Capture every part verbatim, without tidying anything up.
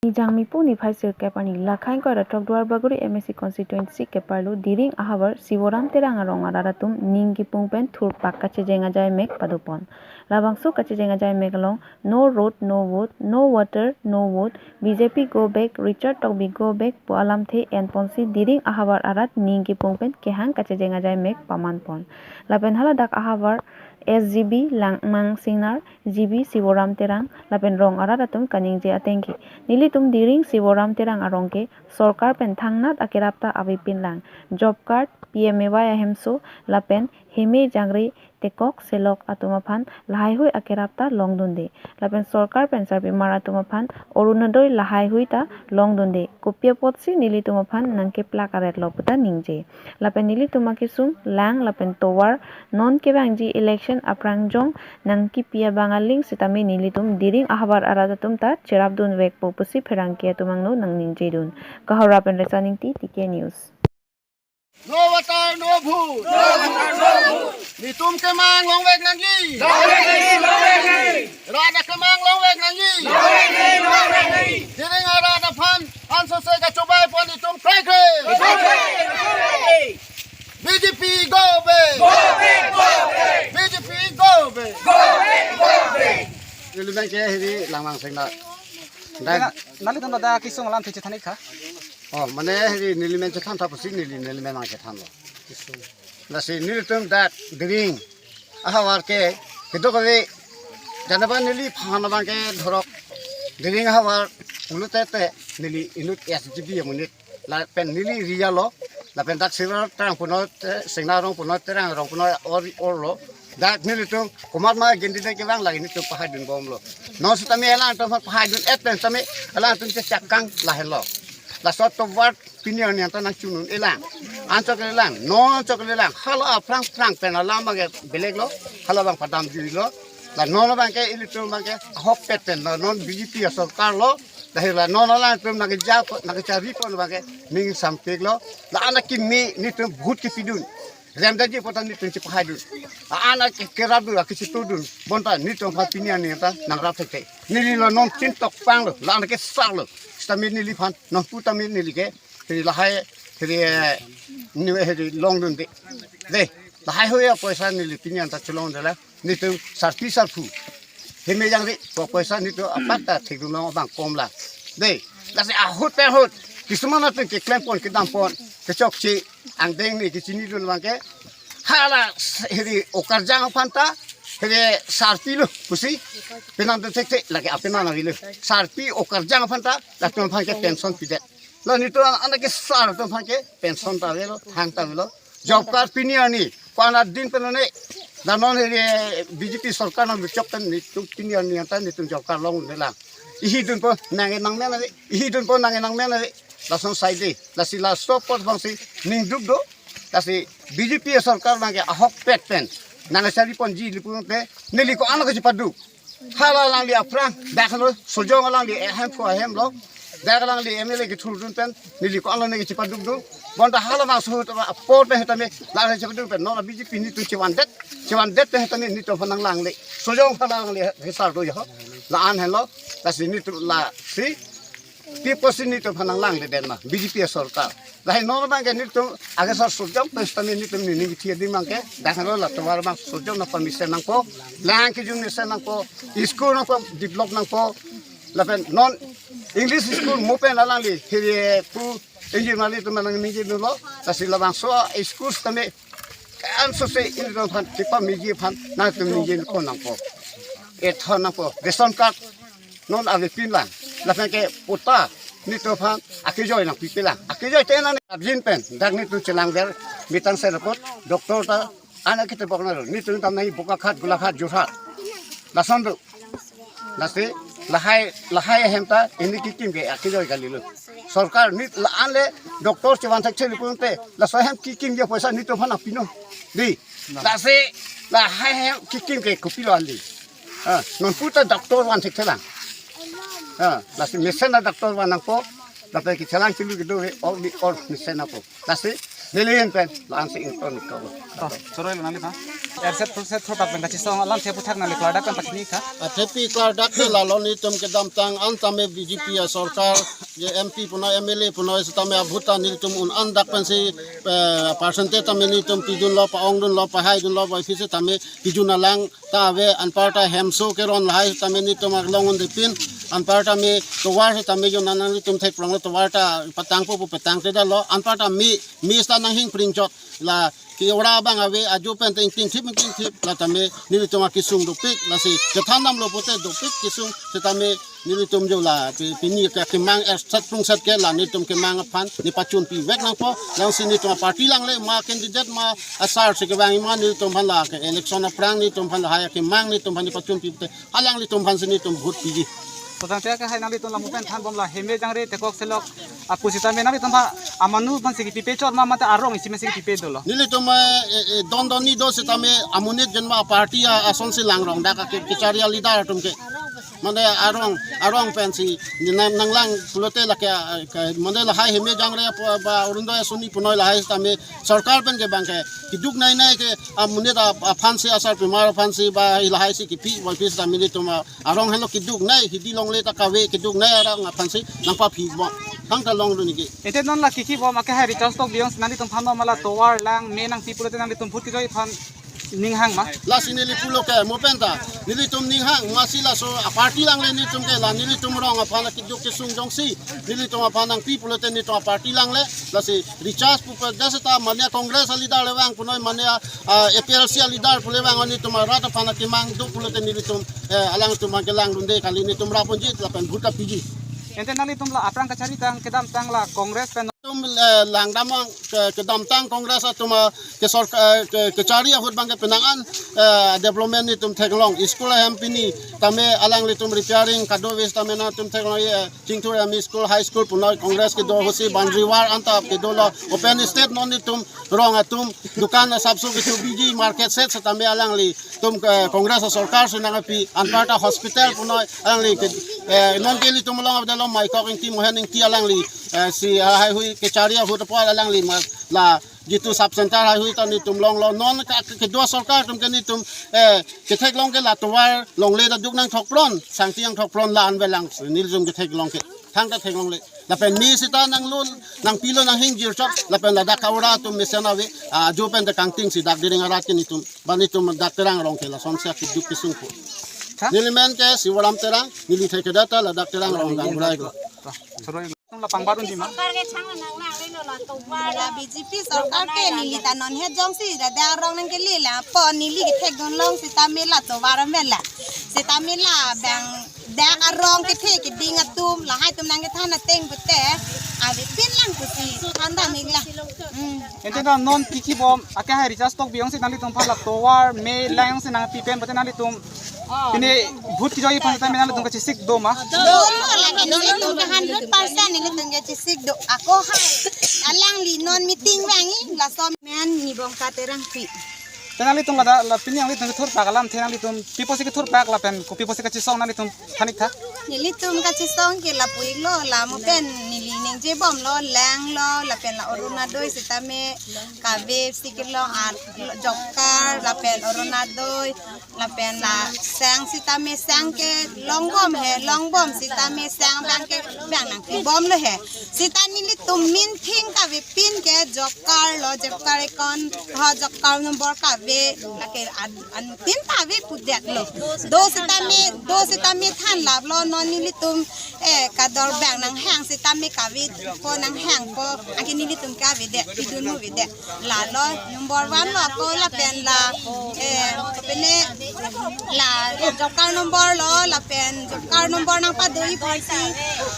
Nijang mipu niphai sirkep arni, lakhai ingkoi ra throk Duarbagori M A C constituency keparlo Diring ahavar Sivoram Terang arong arat atum ning kipung pen thurpak kachejeng ajai mek padopon. Labangso kachejeng ajai mek along no road, no vote, no water, no vote, B J P go back, Richard Tokbi go back pu alamthe enponsi Diring ahavar arat ning kipung pen kehang kachejeng ajai mek pamanpon. Lapen haladak ahavar S G B Langmang Singnar, G B Sivoram Terang, lapen rong arat atum kaningje atengke, nelitum Diring Sivoram Terang arong ke sorkar pen thangnat akerap ta avepinlang. Job card, P M A Y ahemso, lapen heme jangre tekok selok atum aphan lahaihui akerap ta longdunde. Lapen sorkar pen sarpimar atum aphan Orunodoi lahaihui ta longdunde. Kopi apotsi nelitum aphan nangkeplak aretlo puta ningje. Lapen nelitum akesung lang lapen tovar non kevangji election aphrang jong nangkipi abang aling sitame nelitum Diring ahavar arat atum ta cherapdunvekpo pusi pherangke atum angno nangningjedun. Kahora pen Resa Ingti, T K News. No water, no vote. No water, no vote. Netum kemang longvek nangji. Longvek nangji, longvek nangji. Rat akemang longvek nangji. Longvek nangji, longvek nangji. Diring arat aphan ansose kachobei pon netum krekre. Krekre, krekre. B J P go back. Go back, go back. B J P go back. Go back, go back. Neli abang ke hiri Langmang Singnar. Dak nelitum dak kesung alamthe chethan-ik tha. Oh, mane hiri neli men chethan tha pusi neli, neli men nangchethanlo. Lasi nelitum dak Diring ahavar ke kedokave, janaba neliphan abang ke dhorok Diring ahavar pulote te neli inut S G B amonit lapen neli area lo, lapen dak Sivoram Terang punon te, Singnar arong punon, Terang arong punon, or, orlo. Dak nelitum komat ma gindi de kevang lagi netum pahaidunbomlo. Non sitame alangtum aphan pahaidun-et pen sitame alangtum chechak kang lahenlo. Laso tovar pini arni anta nangchungnun-elang. Anchot kalilang, non anchot kalilang. Hala aphrang phrang pen alam abang ke belek lo, hala abang padamjuilo. La non abang ke ilitum abang ke ahokpet pen lo, non B J P asorkar lo. Lahei la non alangtum nangkeja, nangkecharipon abang ke ning sampiklo. La-an akimi netum vote kepidun, remdetji pu ta netum chepahaidun. La-an ake kerapdun, akechetongdun. Bonta netum aphan pini arni ta nangrap thekthe. Neli la non chin tok panglo, la-an akesarlo. Sitame neliphan non pu tame neli ke hiri lahai, hiri, eh, ni hiri longdunde. De, lahaihui apoisa neli pini anta chelongdunde la. Netum sarpi sarpo, heme jangre, ko apoisa netum apat ta thekdunlong abang komlang. De, lasi ahut pen ahut, kisuman atum keklempon, kedampon, kechokche, angdeng ne kechinidun abang ke, hala s-, hiri okarjang aphan ta, hiri sarpi lo pusi penang do thekthe, lake apenan avelo. Sarpi okarjang aphan ta, latum aphan ke pension pidet. La netum an-, anak kesar atum aphan ke pension ta avelo, thang ta avelo. Job card pini arni, ko-an adin pen lo ne, la non hiri B J P sorkar nangchok pen netum pini arni anta netum job card longlelang. Ihidunpo nangke nangmen ave, ihidunpo nangke nangmen ave. Lason saide, lasi laso apot abangsi ningduk do, lasi B J P sorkar abang ke ahokpet pen nangkechariponji ili pulote, neli ko-an lo kachepaduk. Hala alangli aphrang, dak lo, Sojong alangli ahem ko ahem lo, dak alangli M L A kethurdun pen, neli ko-an lo ne kachepaduk do. Bonta hala abang suhut apor pen sitame, la kachepaduk pen, non la B J P netum chevandet, chevandet pen sitame netum aphan nanglangle. Sojong hala alangli kesar do ya ho. La-an henlo, lasi netum lasi, pi apotsi netum aphan nanglangle den ma, B J P sorkar. Lahei non abang ke netum agesar Sojong pen sitame netum nening kithi adim abang ke, dak lo la tovar abang Sojong nangpamesen nangpo, lang kejun mesen nangpo, school nangpa develop nangpo, lapen non English school mo pen alangli hiri pu ingjir mali atum nangningjelo, lasi labangso school sitame ansose ilitum aphan kepameji aphan nangtum ningjepon nangpo. Ethon nangpo, ration card non avepinlang. Lapen ke patta netum aphan akejoi nangpipelang. Akejoi te nang arjin pen, dak netum chelangver, mitang serapot, doctor ta, anak kita bok naro, netum tam nai Bokakhat, Golaghat, Jorhat. Lason do. Lasi, lahai, lahai ahem ta, ini kikim ke akejoi kalilo. Sorkar neli la-an le, doctor chevan thekthelo pulote, laso ahem kikim ke poisa netum aphan nangpinon. Di, lasi, lahai ahem kikim ke kopilo anli. Ah, non pu ta doctor van thekthelang. Ah, lasi mesen a doctor van nangpo, lapen kechelang chelu kedo ave, or di or mesen nangpo. Lasi, neli ahin pen, la-ansi ington ko. Oh, choroi lo nangli ta? Erset prungset thurpak pen kachisong alamthe aphuthak nangli klardak pen pachini tha. Athepi klardak ke lalo, nelitum kedamtang an tame B J P asorkar, je M P punoi, M L A punoi setame abhuta nelitum un-an dak pensi, eh, percentage tame nelitum pidunlo, pa-ongdunlo, pahaidunlo, boiphit setame pidun alang ta ave, anparta hemso keron lahai tame nelitum aklong un-epin, anparta me tovar setame jo nang nanglitum thekprong lo, tovar ta patangpo pu patangte detlo, anparta me, me seta nanghing pringchot, la ke ora abang ave, ajo pen ta ingtingthip ingtingthip, la tame nelitum akesung dopik, lasi kethan damlo pute dopik kesung, setame nelitum jo la pi-, pini ke kemang erset prungset ke la nelitum kemang aphan nepachun pivek nangpo, lasi nelitum aparty langle ma candidate ma asar si kevang ma nelitum aphan la ke election aphrang nelitum aphan lahai kemang nelitum aphan nepachun pite, alanglitum aphansi nelitum vote piji. Totang tia ke hai nanglitum lamu pen thanbom la heme jangre tekok selok apu setame nanglitum aphan amanu aphansi kepipe chot ma mate arong isi mesi kepipe dolo. Nelitum, eh, eh, eh, don don ni do setame amonit jen ma party a-, asonsi langrong dak ke, kechari a-leader atum ke. Mane arong, arong pensi nang, nanglang pulote lake, eh, ke, mane lahai heme jangre apu ba Orunodoi asoni punoi lahai setame sorkar pen ke bang ke keduk nai nai ke amonit a-, aphansi asarpimar aphansi ba lahai si kepi boiphit setame nelitum a-, arong henlo keduknei, hidi longle ta kave keduknei arong aphansi nangpaphibom. Thangta longdun niki. Ete non la kiki bom ake hai Richard Tokbi along si nanglitum aphan ma la tovar lang me nangpi pulote nanglitum vote kejoi aphan ninghang ma? Lasi neli pulo ke mo pen ta nelitum ninghang masi laso aparty langle nelitum ke la nelitum rong aphan keduk kesung jongsi nelitum aphan nangpi pulote nelitum aparty langle, lasi Richard pu pen dak seta mane Congress a-leader le vang punoi mane, ah, A P H L C a-leader pu le vang, nelitum arat aphan akemang do pulote nelitum, eh, alangtum aphan kelangdunde kali, nelitum raponji lapen vote ta piji. Ente nanglitum la aphrang kachari tang kedamtang la Congress pen. Nelitum, eh, langdam ang ke, kedamtang Congress atum, ah, ke sorkar, eh, ke, kechari ahut bang ke penang an, eh, development nelitum theklong, school ahem pini tame alanglitum repairing kadokave tame nangtum theklong, eh, Chingthur M E School, High School punoi Congress kedo ahutsi boundary wall anta kedolo, open stage non nelitum rong atum dukan asapso kecho biji, market shed setame alanglitum, eh, Congress asorkar si nangpi, anparta hospital punoi alangli ke, eh, non ke nelitum along avdalo Maikok Ingti, Mohen Ingti alangli, eh, si, ah, haihui kechari ahut apot alangli ma la Jitu sub center haihui ta nelitum longlo, non ka, ka, kedo asorkar atum ke nelitum, eh, ketheklong ke la tovar longle ta duk nangthokpron, sangti nangthokpron la an velang nelitum ketheklong ke. Thangta theklongle. Lapen me seta nanglun, nangpilo nanghing jirchot, lapen ladak ka ora atum mesen ave, ah, ajo pen ta kangting si dak Dering arat ke nelitum, ba nelitum dak Terang arong ke lasonsi akeduk kesungpo. Ha? Neli men ke Sivaram Terang, neli thekthe ta ladak Terang arong gaonbura iklo. Sorry. Tum la pangbar unji ma? Sorkar ke chang nang lang le lo la tovar. La B J P sorkar ke neli ta non het jongsi ladak arong nangkele lapu neli kethekdun long setame la tovar amen la. Setame la bang dak arong kethe keding atum lahai atum nangkethan ateng pute avepin lang pusi than dam ik la. Hmm. Ente na non kiki bom ake hai Richard Tokbi along si nanglitum aphan la tovar me lang si nangpi pen pute nanglitum pini vote kejoi aphan setame nanglitum kachesik do ma? Do, lake nelitum ke hundred percent nelitum kachesik do. Ako hai alangli non meeting vangji laso men ni Bongka Terangpi. Te nanglitum ladak la pini nanglitum kethurpak alamthe nanglitum pi apotsi kethurpak lapen kopi apotsi kachisong nanglitum than ik tha? Nelitum kachesong ke lapu iklo, la mo pen neli ningje bomlo, langlo, lapen la Orunodoi setame kave si kelong, ah, job card lapen Orunodoi lapen la sang setame sang ke long bom he, long bom setame sang bang ke bang nangpi bomlo he. Seta nelitum minthing kavepin ke job card lo, job card account ho, job card number kave lake an, anuttin ta ave pudetlo. Do setame, do setame than laplo, non nelitum, eh, kador bang nanghang setame kave ko nanghangpo, anke nelitum ke avedet, pidun mo avedet. Lalo number one lo ako lapen la, eh, pene la job card number lo, lapen job card number nangpadoji aphansi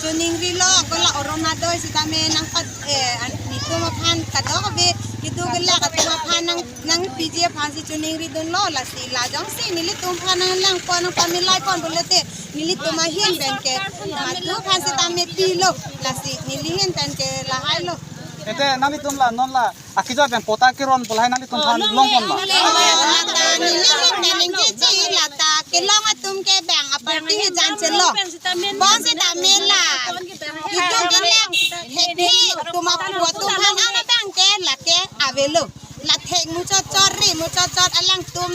choningrilo, ako la Orunodoi setame nangpa, eh, an, netum aphan kadokave kedo kelak atum aphan nang, nangpiji aphansi choningridunlo, lasi la jongsi nelitum aphan nanglangpon nangpamilai pon pulote nelitum ahin pen ke madu aphan setame pilo, lasi neli hin pen ke lahailo. Ente nanglitum la non la akejoi pen patta keron pu lahai nanglitum aphan longpon ma? Lata neli neli neli lata kelong atum ke bang aparty hijan chelong. Bonseta me la itum ke lang he he atum apu atum aphan ana bang ke lake avelo. La thek muchot chot Mo chot chot alangtum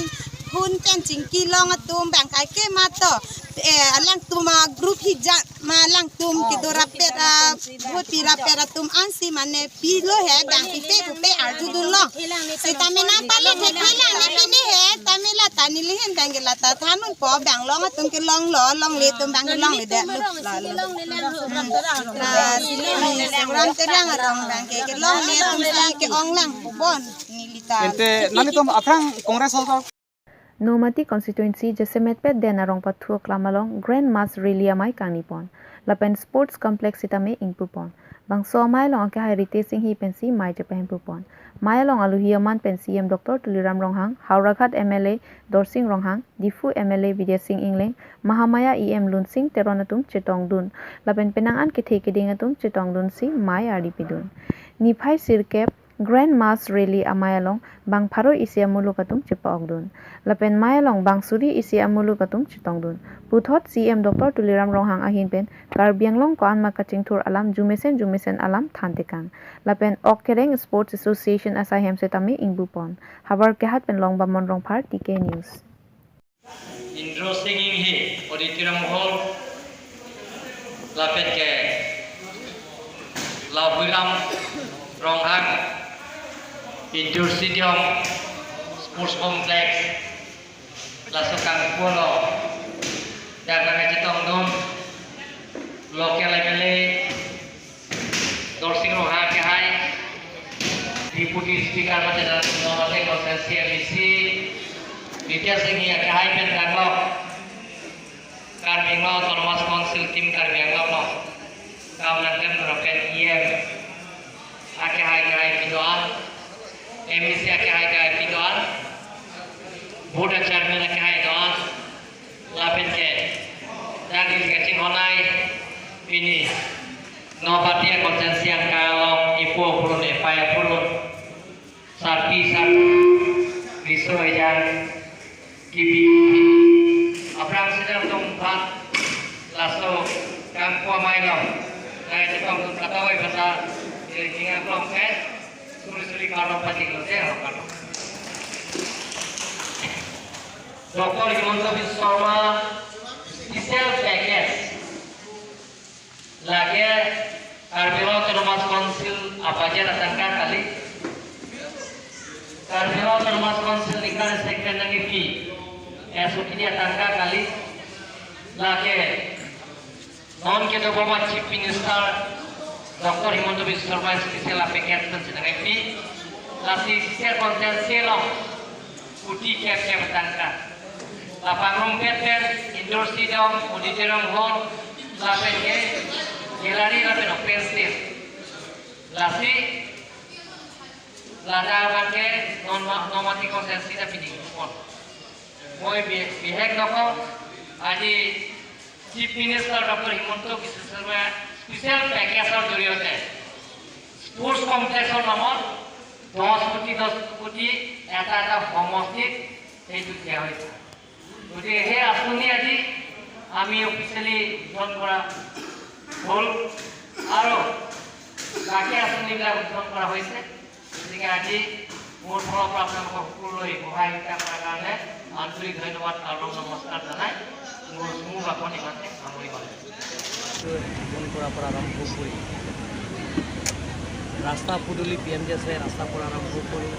hun pen chingki long atum bang kai ke mato. Eh, alangtum a group hijat ma alangtum kedo rapet a, vote pi rapet atum ansi mane pilo he bang pipe pupe arjudun long. Sitame nangpale thekthelang ne pini he, tame lata neli hin bang ke lata than unpo bang long atum ke longlo, longle atum bang ke longledet lo. Lalo. Hmm. Na, si Ram Terang arong bang ke, ke longle atum si ke-ong lang pon. Neli ta. Ante nanglitum aphrang Congress hall ko? Nomati constituency jasemetpet den arong pathu aklam along Grand Mass Rally amei kangnipon. Lapen Sports Complex sitame ingpupon. Bangso amei along akehai Ritesh Enghi pensi mei chepahempupon. Mei along aluhi aman pen C M Doctor Tuliram Ronghang, Howraghat M L A Dorsing Ronghang, Diphu M L A Bidya Sing Engleng, Mahamaya E M Lunsing Teron atum chetongdun. Lapen penang an kethe keding atum chetongdunsi mei ardi pidun. Niphai sirkep Grand Mass Rally amei along bang pharo isi amuluk atum chepa-okdun. Lapen mei along bang suri isi amuluk atum chetongdun. Puthot C M Doctor Tuliram Ronghang ahin pen Karbi Anglong ko-an ma kachingthur alam jumesen jumesen alam thantekang. Lapen Ok Kereng Sports Association asai hem setame ingbupon. Havar Kehat pen Longbamon Rongphar, T K News. Indro Singing Hi Auditorium Hall, lapen ke Labuiram Ronghang Indoor Stadium Sports Complex, laso kangpu along dak nangchetongdun local M L A Dorsing Ronghang akehai, Deputy Speaker mate dan mate constituency M A C, Bidya Sing Enghi akehai pen kanlo Karbi Anglong Autonomous Council team Karbi Anglong lo kam nangklem pen E M akehai akehai kedo-an, M A C akehai akehai kedo-an, Board Chairman akehai do-an, lapen ke dak neli kachinghon-ai pini Nomati constituency angka along epo apurun, epei apurun, sarpi sarpo, riso ejang, kibi aphrang sedang tongpat laso kangpu amei along nangchetongdun katawai basa, eh, kingang klong ke suri suri karong patik lo te ho karong. Doctor Himanta Biswa Sarma special package lake Karbi Anglong Autonomous Council a budget atangka kali. Karbi Anglong Autonomous Council ningkan second nangkipi S O P atangka kali. Lake non kedobom a Chief Minister Doctor Himanta Biswa Sarma special a package pensi nangkipi. Lasi sir constituency along kuti kep kep tangka. Lapangrumpet pen indoor stadium, auditorium hall, lapen ke gallery lapen open stage. Lasi ladak abang ke non ma-, Nomati constituency ta piding pon. Moi bi-, bihek dokok, aji Chief Minister Doctor Himanta Biswa Sarma special package or জৰিয়তে sports complex or নামত দহ কোটি, দহ কোটি এটা এটা সমষ্টিত সেইটো দিয়া হৈছে। গতিকে সেই আঁচনি আজি আমি officially উদ্বোধন কৰা হ'ল আৰু বাকী আঁচনিবিলাক উদ্বোধন কৰা হৈছে। গতিকে আজি মোৰ ফালৰ পৰা আপোনালোকক সকলোলৈ সহায় সহযোগিতা কৰাৰ কাৰণে আন্তৰিক ধন্যবাদ আৰু নমস্কাৰ জনাই মোৰ চমু ভাষণ ইমানতে সামৰিব লাগে। জীৱন কৰাৰ পৰা আৰম্ভ কৰি ৰাস্তা পদূলি, P M G S Y ৰাস্তাৰ পৰা আৰম্ভ কৰি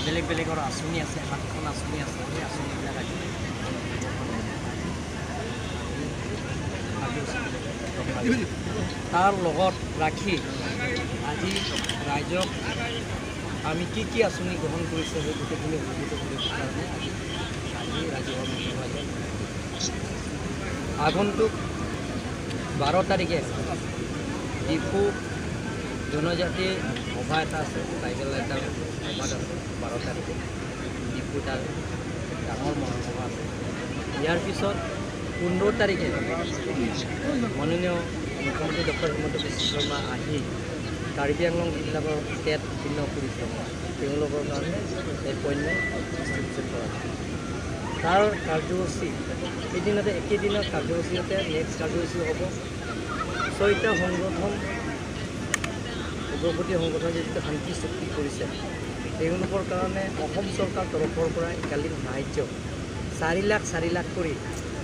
বেলেগ বেলেগৰ আঁচনি আছে, সাতখন আঁচনি আছে, সেই আঁচনিবিলাক আজি তাৰ লগত ৰাখি আজি ৰাইজক আমি কি কি আঁচনি গ্ৰহণ কৰিছে সেই গোটেইখিনি অৱগত কৰিবৰ কাৰণে আজি, আজি ৰাইজৰ মাজত আগন্তুক বাৰ তাৰিখে ডিফু জনজাতি সভা এটা আছে, ট্ৰাইবেল এটা সভা আছে বাৰ তাৰিখে। ডিফুত ডাঙৰ মহাসভা আছে। ইয়াৰ পিছত পোন্ধৰ তাৰিখে মাননীয় মুখ্যমন্ত্ৰী ডক্টৰ হিমন্ত বিশ্ব শৰ্মা আহি কাৰ্বি আংলং যিবিলাকৰ টেট উত্তীৰ্ণ কৰিছে, তেওঁলোকৰ কাৰণে এপইণ্টমেণ্ট ডিষ্ট্ৰিবিউশ্যন কৰা হ'ব। তাৰ কাৰ্যসূচী এদিনতে, একেদিনৰ কাৰ্যসূচীতে নেক্সট কাৰ্যসূচী হ'ব। ছয়টা সংগঠন, উগ্ৰপন্থী সংগঠন যিটো শান্তি চুক্তি কৰিছে, তেওঁলোকৰ কাৰণে অসম চৰকাৰ তৰফৰ পৰা একালীন সাহায্য চাৰি লাখ চাৰি লাখ কৰি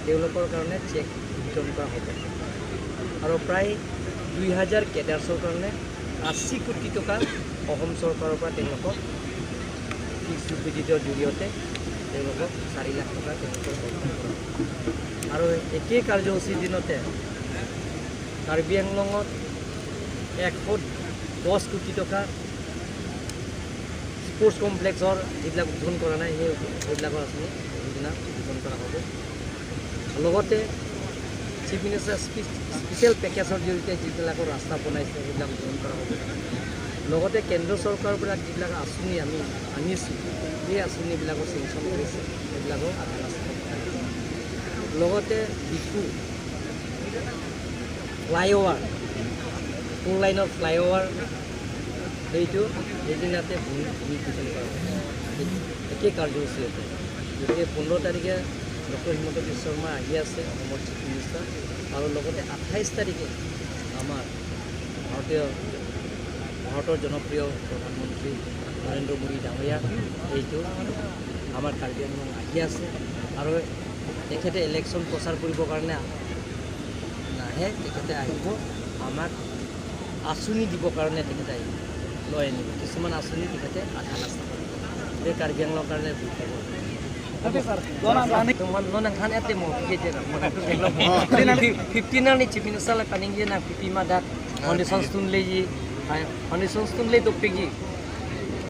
তেওঁলোকৰ কাৰণে চেক বিতৰণ কৰা হ'ব। আৰু প্ৰায় দুই হাজাৰ কেডাৰ্ছৰ কাৰণে আশী কোটি টকা অসম চৰকাৰৰ পৰা তেওঁলোকক ফিক্সড ডিপজিটৰ জৰিয়তে তেওঁলোকক চাৰি লাখ টকা তেওঁলোকক প্ৰদান কৰা হ'ব। আৰু একেই কাৰ্যসূচীৰ দিনতে কাৰ্বি আংলঙত এশ দহ কোটি টকা স্পৰ্টছ কমপ্লেক্সৰ যিবিলাক উদ্বোধন কৰা নাই, সেই সেইবিলাকৰ আঁচনি সেইদিনা উদ্বোধন কৰা হ'ব। লগতে চিফ মিনিষ্টাৰ স্পি- স্পেচিয়েল পেকেজৰ জৰিয়তে যিবিলাকৰ ৰাস্তা বনাইছে, সেইবিলাক উদ্বোধন কৰা হ'ব। লগতে কেন্দ্ৰ চৰকাৰৰ পৰা যিবিলাক আঁচনি আমি আনিছোঁ, সেই আঁচনিবিলাকৰ চেংচন কৰিছে, সেইবিলাকো আধা ৰাস্তাত পঠাই দিছে। লগতে ডিফু ফ্লাইঅভাৰ, ফ'ৰ লাইনৰ ফ্লাইঅভাৰ, সেইটো সেইদিনাতে ভূমি ভূমি পূজন কৰা হ'ব। একে কাৰ্যসূচী হ'ব। গতিকে পোন্ধৰ তাৰিখে ডক্টৰ হিমন্ত বিশ্ব শৰ্মা আহি আছে, অসমৰ চিফ মিনিষ্টাৰ, আৰু লগতে আঠাইছ তাৰিখে আমাৰ ভাৰতীয় ভাৰতৰ জনপ্ৰিয় প্ৰধানমন্ত্ৰী নৰেন্দ্ৰ মোদী ডাঙৰীয়া এইটো আমাৰ কাৰ্বি আংলং আহি আছে। আৰু তেখেতে ইলেকশ্যন প্ৰচাৰ কৰিবৰ কাৰণে নাহে, তেখেতে আহিব আমাক আঁচনি দিবৰ কাৰণে তেখেতে আহিব, লৈ আনিব। কিছুমান আঁচনি তেখেতে আধা ৰাস্তাত, এই কাৰ্বি আংলঙৰ কাৰণে ভুল পাব। Teman lo nang han ete mo ke je na mo nang tu lo. Fifteen ni chief minister la paning je na fifty ma dak foundation stone le ji, foundation stone le dopik ji.